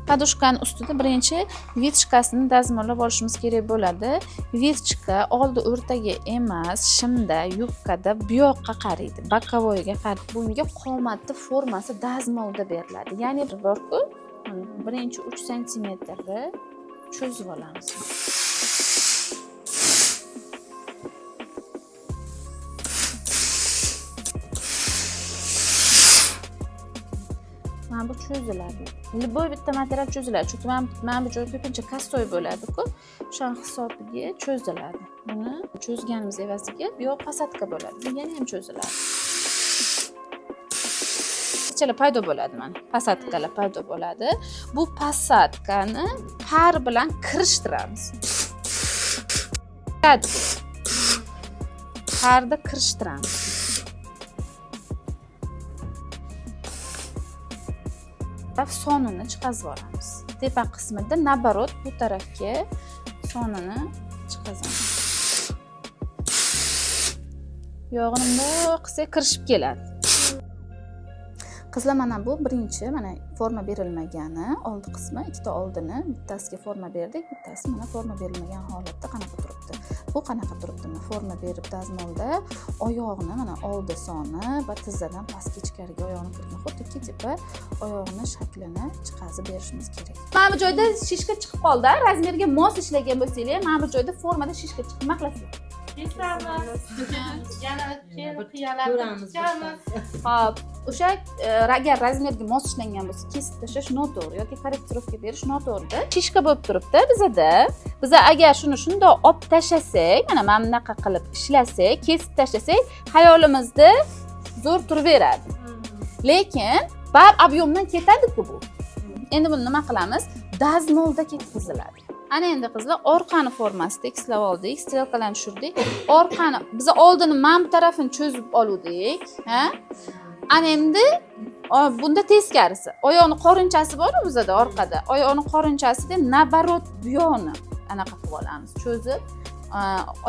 Подушка ni ustida birinchi вытяжка sini dazmollab olishimiz kerak bo'ladi. Вытяжка oldi o'rtaga emas, shimda, yubkada bu yoqqa qaraydi, боковой ga qaraydi. Bunga qomatni formasi dazmolda beriladi. Ya'ni borku, birinchi 3 santimetrni cho'zib olamiz. Mana bu cho'ziladi. Любой bitta material cho'ziladi. Chunki mana bu joy ko'pincha косой bo'ladi-ku. O'shani hisobiga cho'ziladi. Buni cho'zganimiz evaziga bu yoq посадка bo'ladi. Bu yana ham cho'ziladi. Chalar paydo bo'ladi mana. Посадка lar paydo bo'ladi. Bu посадка ni par bilan kirishtiramiz. Parda kirishtiramiz. Taraf sonini chiqazib olamiz. Tepa qismida наоборот bu tarafga sonini chiqazamiz. Buyog'ini bundoq qilsak kirishib keladi. Qizlar, mana bu birinchi mana forma berilmagani, oldi qismi, ikkita oldini bittasiga forma berdik, bittasi mana forma berilmagan holatda qanaqa turibdi. Bu qanaqa turibdi? Mana forma berib dazmolda oyog'ini mana oldi soni va tizzadan pastga ichkariga oyog'ini kirgan, xuddiki tepa oyog'ini shaklini chiqazib berishimiz kerak. Mana bu joyda шишка chiqib qoldi. Размер ga mos ishlagan bo'lsanglar, mana bu joyda formada шишка chiqib nima qilasizlar? Kesamiz. Yana keyin qiyalarni Ko'ramiz. tikamiz. Hop, o'sha agar размер ga mos ishlangan bo'lsa, kesib tashlash noto'g'ri yoki корректировка berish noto'g'rida. Шишка bo'lib turibdi bizada. Biza agar shuni shundoq olib tashlasak, mana bunaqa qilib ishlasak, kesib tashlasak, xayolimizda zo'r turaveradi. Lekin baribir объем dan ketadi-ku bu. Endi buni nima qilamiz? Dazmolda ketkaziladi. Ana endi qizlar, orqani formasi tekislab oldik, стрелка larni tushirdik. Orqani biz oldini mana bu tarafini cho'zib oluvdik, ha? Ana endi bunda teskarisi. Oyoqni qorinchasi bor-ku bizada orqada. Oyoqni qorinchasida наоборот bu yoqni anaqa qilib olamiz, cho'zib,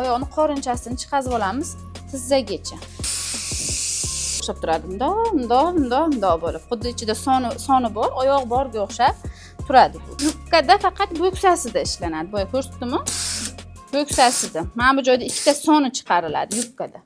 oyoqni qorinchasini chiqazib olamiz tizzagacha. O'xshab turadi. Bundoq, bundoq, bundoq, bundoq bo'lib. Xuddi ichida soni bor, oyoq borga o'xshab turadi bu. Yubkada faqat bo'ksasida ishlanadi. Boya ko'rsatdimmi? Bo'ksasida. Mana bu joyda ikkita soni chiqariladi yubkada.